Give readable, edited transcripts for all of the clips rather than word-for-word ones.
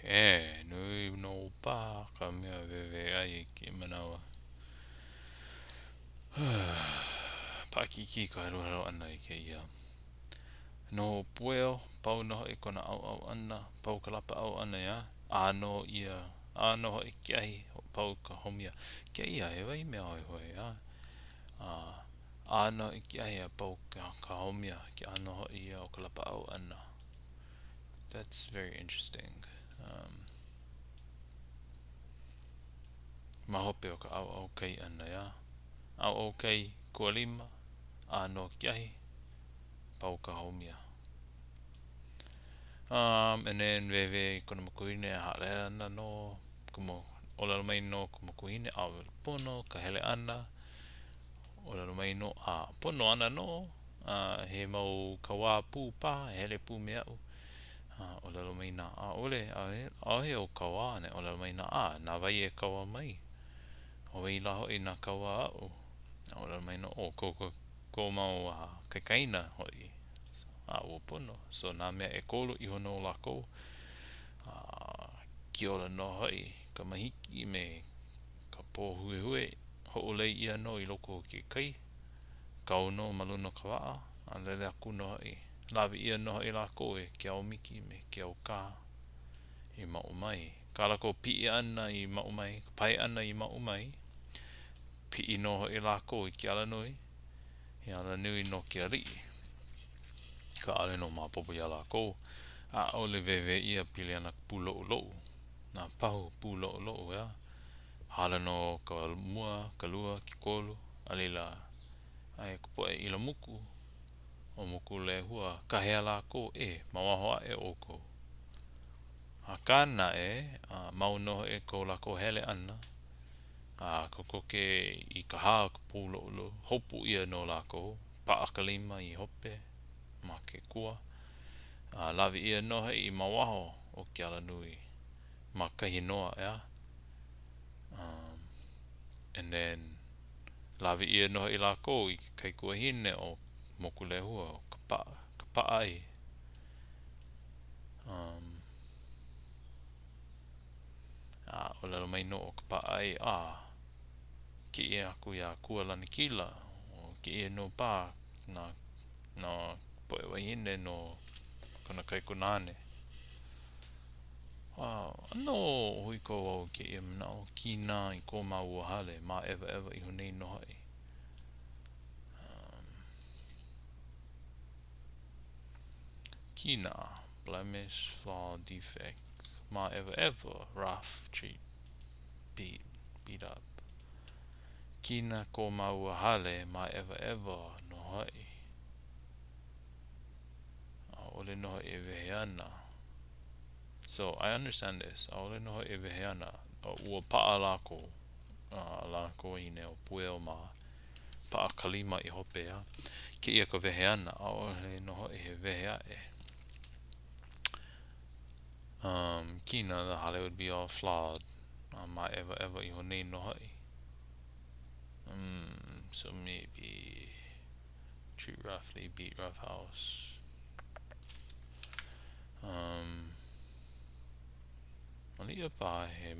E, nui nō paha ka mea e wewe ai i kēia manawa. Paʻakikī ka heluhelu ʻana i kēia. Noho ʻo Pueo, pau nō hoʻi kona ʻauʻau ʻana, pau ka lapaʻau ʻana iā, ʻā nō ia, ʻā nō hoʻi ke ahi, pau ka haumia. Kēia, he wahi mea hoihoi, ʻeā? A, ʻā nō hoʻi ke ahi a pau ka haumia, ke ʻano hoʻi ia o ka lapaʻau ʻana. That's very interesting. Um, ma hope o ka ʻauʻau kai ʻana, ʻeā? ʻAuʻau kai, kualima, ʻā nō ke ahi, pau ka haumia. Um, and then wewe i kona makuahine a haʻalele ana nō, kumu, ʻōlelo mai nō ka makuahine, ʻaʻole pono ka hele ʻana, ʻōlelo mai nō, a pono ana nō, a he mau kauā pū paha e hele pū me aʻu. A ʻōlelo mai nā, ʻaʻole, ʻaʻohe ou kauā, a ʻōlelo mai nā, a na wai e kaua mai? ʻO wai lā hoʻi nā kauā aʻu? A ʻōlelo mai nō, ʻo kou, kou, kou mau kaikaina hoʻi. So, a ua pono. So, nā mea ʻekolu iho nō lākou. A kiola nō hoʻi ka mahiki me ka pōhuehue, hoʻolei ʻia nō i loko o ke kai. Kau nō ma luna o ka waʻa, a lele aku nō hoʻi. Lawe ʻia nō hoʻi lākou e Keaumiki me Keaukā i mauʻu mai. Kā lākou piʻi ʻana i mauʻu mai, ka pae ʻana i mauʻu mai, piʻi nō hoʻi lākou i ke alanui, he alanui no ke aliʻi. Akā ʻaʻole nō maopopo iā lākou, ʻaʻole wewe ʻia pili ana ka pūloʻuloʻu, nā pahu pūloʻuloʻu, ʻeā. Hala nō ka mua, ka lua, ke kolu, a laila, aia ka poʻe ilamuku o Mokulehua, kahea lākou, E, ma waho aʻe ʻoukou. Akā naʻe, mau nō hoʻi ko lākou hele ʻana, a kokoke i ka hā o ka pūloʻuloʻu, hopu ʻia nō lākou, paʻa ka lima i hope ma ke kua, a lawe ʻia nō hoʻi ma waho o ke alanui ma kahi noa, ʻeā? Um, and then, lawe ʻia nō hoʻi lākou i ke kaikuahine o Mokulehua, o Kapa, Kapaʻai. Um, a ʻōlelo mai nō ʻo Kapaʻai, a kiʻi aku iā Kua Lanakila, ʻo kēia nō paha nā, nā poʻe wāhine no kona kaikunāne. A ʻano huikau au i kēia manaʻo, kīnā i ko māua hale, māʻewaʻewa iho nei nō hoʻi. Um, kīnā, blemish, flaw, defect, māʻewaʻewa, rough, treat, beat, beat up. Kīnā ko māua hale, māʻewaʻewa nō hoʻi. ʻAʻole nō hoʻi e wehe ana. So, I understand this. ʻAʻole nō hoʻi e wehe ana. Ua paʻa lākou, a lākou wahine ʻo Pueo mā, paʻa ka lima i hope, a kēia ka wehe ʻana, ʻaʻole nō hoʻi he wehe aʻe. Um, kīnā, the hale would be all flawed. A māʻewaʻewa iho nei nō hoʻi. Um, so maybe treat roughly, beat rough house. Um, maliʻa paha he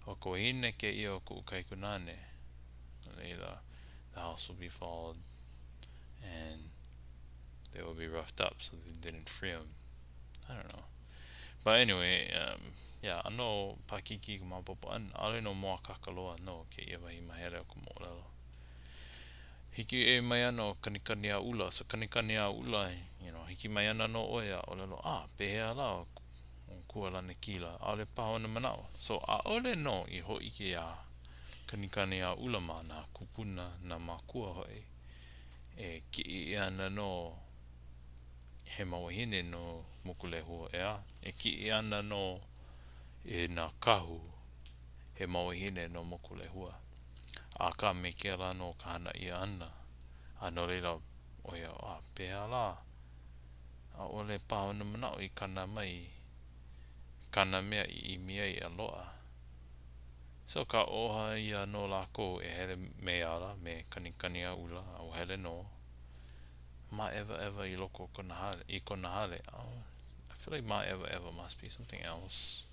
ʻo ka wahine kēia o kuʻu kaikunāne. A laila, the house will be followed and they will be roughed up so they didn't free them. I don't know. But anyway, um, yeah, ʻano paʻakikī ka maopopo ʻana. ʻAʻole nō mōakāka loa no kēia wahi mahele o ka moʻolelo. Hiki ʻē mai ana ʻo Kanikaniaʻula, so Kanikaniaʻula, you know, hiki mai ana nō ʻo ia, ʻōlelo, ah, pehea lā ʻo Kua Lanakila, ʻaʻole paha ona manaʻo. So, ʻaʻole nō i hōʻike iā Kanikaniaʻula mā nā kūpuna, nā mākua hoʻi, e kiʻi ʻia ana nō he mau wāhine no Mokulehua, ʻeā? E kiʻi ʻia ana nō e nā kahu he mau wāhine no Mokulehua. Akā me kēlā nō ka hana ʻia ʻana, a no laila, ʻo ia, a pehea lā? ʻAʻole paha ona manaʻo i kana mai kāna mea i ʻimi ai a loaʻa. So kāʻoha ʻia nō lākou e hele me ala, me Kanikaniaʻula, a ua hele nō. Māʻewaʻewa i loko o kona hale, i kona hale. Oh, I feel like māʻewaʻewa must be something else.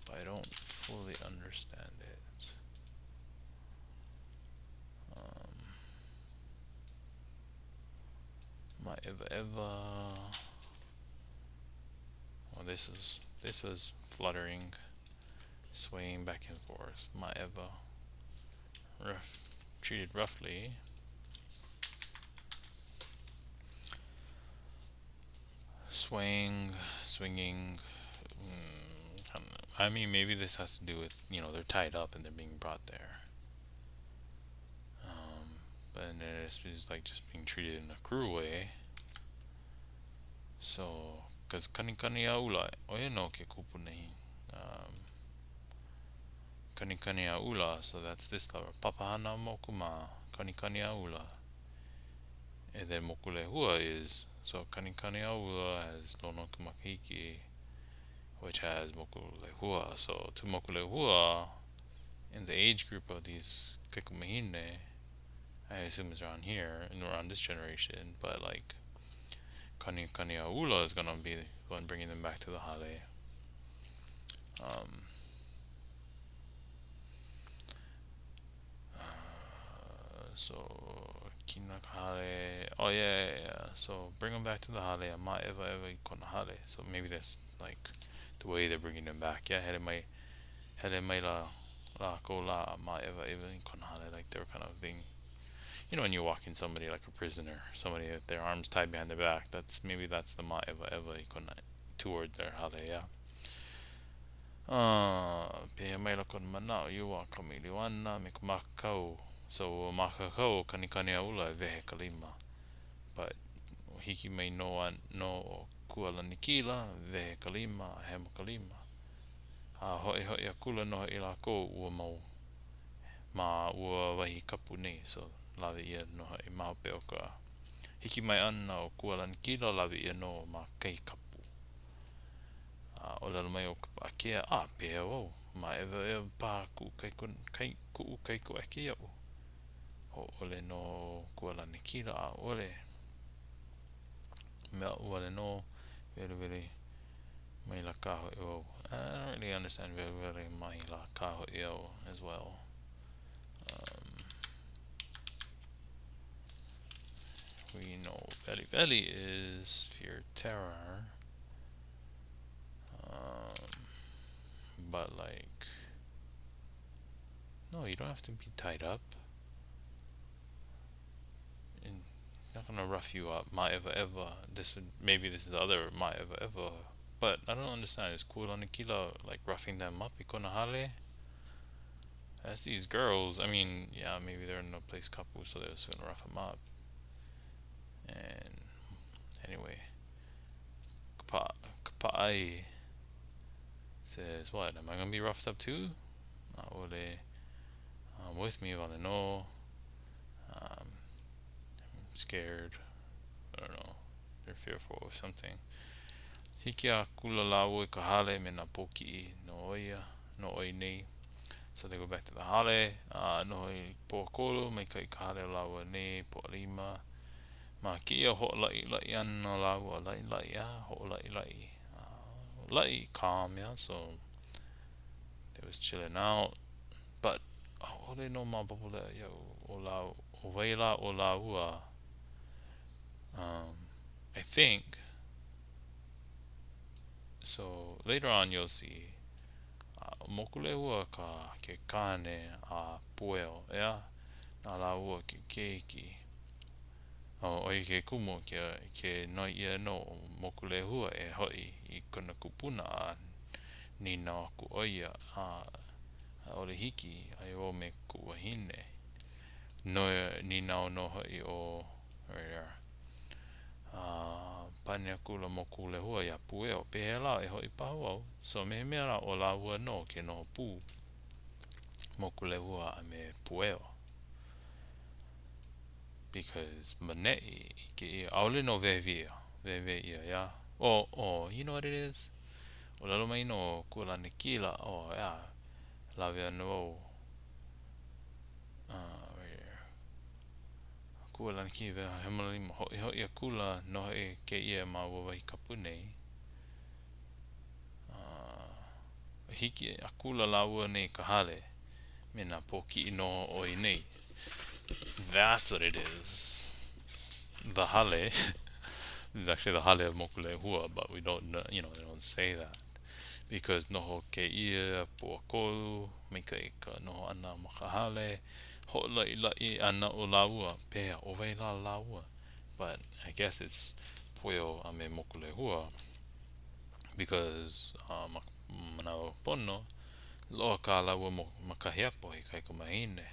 But I don't fully understand it. Um, Māʻewaʻewa. Well, this is this was fluttering, swaying back and forth. Māʻewa, rough, treated roughly. Swaying, swinging. Mm, I mean, maybe this has to do with, you know, they're tied up and they're being brought there. Um, but then it's just like just being treated in a cruel way. So, because Kanikaniaula, oia no ke kupuna. Um, Kanikaniaula, so that's this level. Papahānaumoku mā, Kanikaniaula. And then Mokulehua is, so Kanikaniaula has Lonoikamakahiki, which has Mokulehua. So to Mokulehua, in the age group of these Kekumahine, I assume is around here, and around this generation, but like Kanikaniaula is gonna be the one bringing them back to the hale. Um, uh, so Kinakahale. Oh yeah, yeah, yeah. So bring them back to the hale. Ma eva eva i kona hale. So maybe that's like the way they're bringing them back. Yeah, hele mai, hele mai la la ko la ma eva eva i kona hale. Like they were kind of being, you know, when you're walking somebody like a prisoner, somebody with their arms tied behind their back. That's maybe that's the ma eva eva i kona toward their hale. Yeah. Uh, pehea maila kona mana'o i ua kamaʻilio ana me ka makakau. So ua makakau ʻo Kanikaniaula e wehe ka lima. But hiki mai nō a nō ʻo Kualanikila, wehe ka lima, a hemo ka lima. A hoʻihoʻi akula nō hoʻi lākou ua mau ma ua wahi kapu nei. So lawe ʻia nō hoʻi ma hope o ka hiki mai ʻana o Kualanikila, lawe ʻia nō ma kahi kapu. A ʻōlelo mai ʻo Kapaʻakea, A, pehea wau? Māʻewaʻewa paha kuʻu kaiku, kai, kuʻu kaikoʻeke iaʻu. Hōʻole nō ʻo Kualanikila, ʻAʻole. Me aʻu wale nō, weliweli maila kā hoʻi wau. I don't really understand weliweli maila kā hoʻi au as well. Um, we know weliweli is fear, terror. Um, but like, no, you don't have to be tied up. And not gonna rough you up. Ma eva eva. This would maybe this is the other ma eva eva. But I don't understand. Is Kulanikila like roughing them up? I kona hale? That's these girls. I mean, yeah, maybe they're in a place kapu, so they're just gonna rough them up. And anyway, Kapa, Kapa'ai says, what? Am I gonna be roughed up too? ʻAʻole um, with me wale nō. Um, I'm scared. I don't know. They're fearful of something. Hiki akula lāua i ka hale me nā pōkiʻi no ʻo ia, no ʻoi nei. So they go back to the hale. Uh, noho i Pōʻakolu, maikaʻi ka hale o lāua nei, Pōʻalima. Ma kēia hoʻolaʻilaʻi ʻana lāua, laʻilaʻi, ah, hoʻolaʻilaʻi. Uh, laʻi, calm, yeah, so they was chilling out. But, ʻaʻole nō maopopo leʻa iaʻu ʻo lā, ʻo wai lā ʻo lāua. Um, I think, so later on you'll see, uh, Mokulehua ka ke kāne a Pueo, ʻeā? Na lāua ke keiki. ʻO ia ke kumu ke, ke noi ʻia nō ʻo Mokulehua e hoʻi i kona kupuna a nīnau aku ʻo ia, a ʻaʻole hiki, aia wau me kuʻu wahine. Noi, nīnau nō hoʻi ʻo, right here. A pane akula Mokulehua iā Pueo, pehea lā e hoʻi paha wau? So me he mea lā ʻo lāua nō ke noho pū, Mokulehua a me Pueo. Because maneʻi ʻike ʻia, ʻaʻole nō wehewehe ʻia, wehewehe ʻia, yeah? Oh, oh, you know what it is? ʻŌlelo mai nō ʻo Kualanikila, oh, yeah, lawe ana wau, uh, right here. Kualanikila, hemo lima, hoʻihoʻi akula nō hoʻi kēia ma ua wahi kapu nei. Uh, Hiki akula lāua nei i ka hale me nā pōkiʻi nō ʻoi nei. That's what it is. The hale this is actually the hale of Mokulehua, but we don't know, you know, they don't say that. Because noho kēia pōakolu, maikaʻi ka noho ʻana ma ka hale, hoʻolaʻilaʻi ana o lāua, pehea, ʻo wai lā lāua? But I guess it's Pueo a me Mokulehua because uh, ma manawa pono, loaʻa kā lāua makahiapo he kaikamahine.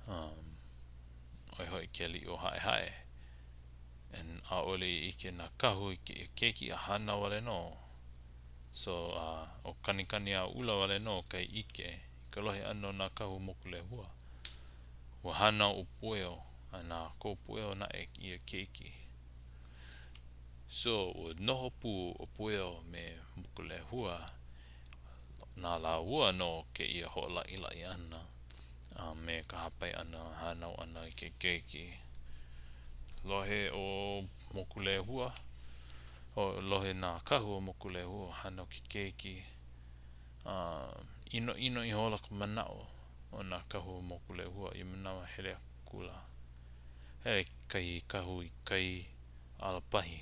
Um, ʻo ia hoʻi ke aliʻi o Haʻehaʻe. And ʻaʻole i ʻike nā kahu i kēia keiki a hānau wale nō. So, uh, ʻo Kanikaniaʻula wale nō kai ʻike i ka lohe ʻana o nā kahu Mokulehua. Ua hānau ʻo Pueo, a na ko Pueo naʻe ia keiki. So, ua noho pū ʻo Pueo me Mokulehua. Na lāua nō kēia hoʻolaʻilaʻi ʻana a me ka hāpai ʻana, hānau ʻana i ke keiki. Lohe ʻo Mokulehua, o lohe nā kahu o Mokulehua, hānau ke keiki. A ʻinoʻino ihola ka manaʻo o nā kahu o Mokulehua ia manawa hele akula. Hele kahi kahu i kai ʻalapahi.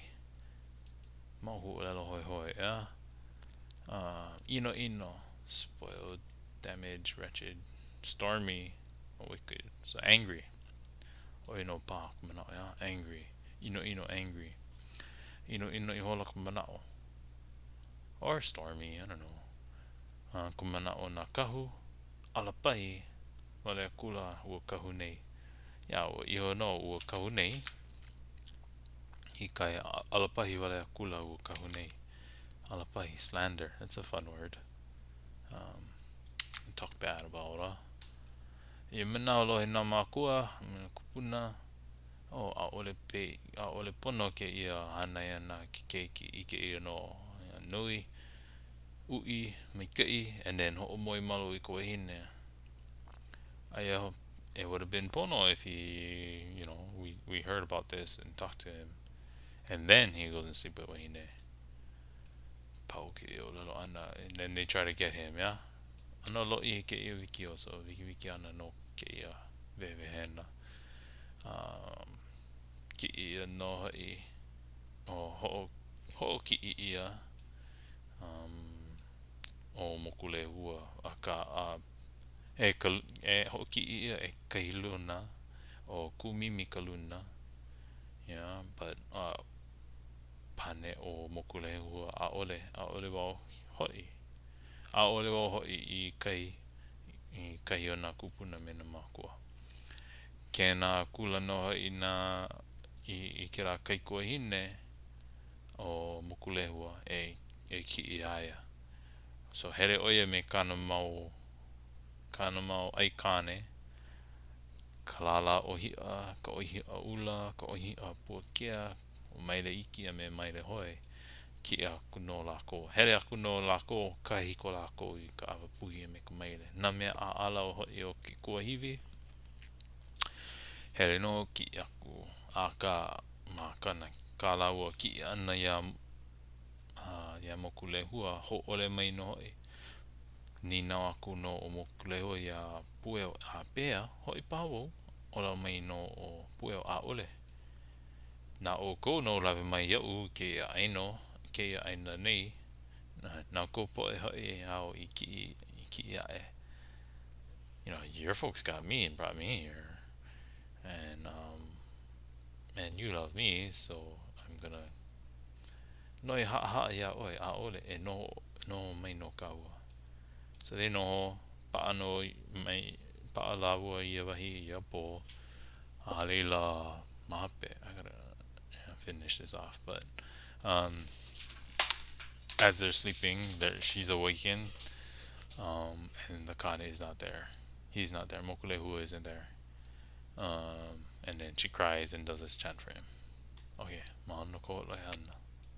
Mau huaʻōlelo hoihoi, ʻeā? Uh, ʻinoʻino, spoiled, damaged, wretched, stormy, wicked, so angry. ʻO ia nō paha ka manaʻo, ʻeā? Angry. ʻInoʻino, angry. ʻInoʻino ihola ka manaʻo. Or stormy, I don't know. Uh, ka manaʻo o nā kahu, ʻalapahi wale akula ua kahu nei. Yeah, ua iho nō ua kahu nei i kai ʻalapahi wale akula ua kahu nei. ʻAlapahi, slander, that's a fun word. Um, talk bad about, huh? Ia manawa lohe nā mākua, nā kūpuna, oh, ʻaʻole pe, ʻaʻole pono kēia hānai ʻana i ke keiki, ʻike ʻia nō, nui, uʻi, maikaʻi, and then hoʻomoe malu i ka wahine. Aia, it would have been pono if he, you know, we, we heard about this and talked to him. And then he goes and sleep with wahine. Pau kēia ʻōlelo ʻana. And then they try to get him, yeah? ʻAno lōʻihi kēia wikiō, so wikiwiki ana nō kēia wehewehena. Um, kiʻi ʻia nō hoʻi, o hoʻo, hoʻokiʻi ʻia um, ʻo Mokulehua, akā, a, e, ka, e hoʻokiʻi ʻia e kahi luna, ʻo Kūmimi ka luna, yeah, but, uh, pane ʻo Mokulehua, ʻaʻole, ʻaʻole wau hoʻi. ʻAʻole wau hoʻi i kai, i kahi o nā kūpuna me nā mākua. Kēnā akula nō hoʻi nā, i, i kēlā kaikuahine o Mokulehua e, e kiʻi iā ia. So hele ʻo ia me kāna mau, kāna mau aikāne, ka lālā ʻōhiʻa, ka ʻōhiʻa ʻula, ka ʻōhiʻa puakea, ʻo Maile Iki a me Maile Hoi, kiʻi aku nō lākou. Hele aku nō lākou, kāhiko lākou i ka ʻawa puhi a me ka maile. Nā mea ʻaʻala hoʻi o ke kuahiwi, hele nō kiʻi aku. Akā, ma kāna, kā lāua kiʻi ʻana iā iā Mokulehua, hōʻole mai nō hoʻi. Nīnau aku nō ʻo Mokulehua iā Pueo, a pehea, hoʻi paha wau? ʻŌlelo mai nō ʻo Pueo, ʻAʻole. Na ʻoukou nō lawe mai iaʻu i kēia ʻāina, kēia ʻāina nei, na kou poʻe hoʻi au i kiʻi, i kiʻi aʻe. You know, your folks got me and brought me here. And, um, and you love me, so I'm gonna noi haʻahaʻa iā ʻoe, ʻaʻole, e noho, noho mai nō kāua. So they noho, paʻa nō mai, paʻa lāua i ia wahi, ia pō, a laila, ma hope, I gotta finish this off, but um, as they're sleeping, they're, she's awakened, um, and the kane is not there. He's not there. Mokulehua isn't there. Um, and then she cries and does this chant for him. Okay, mahalo no ka hoʻolohe ʻana.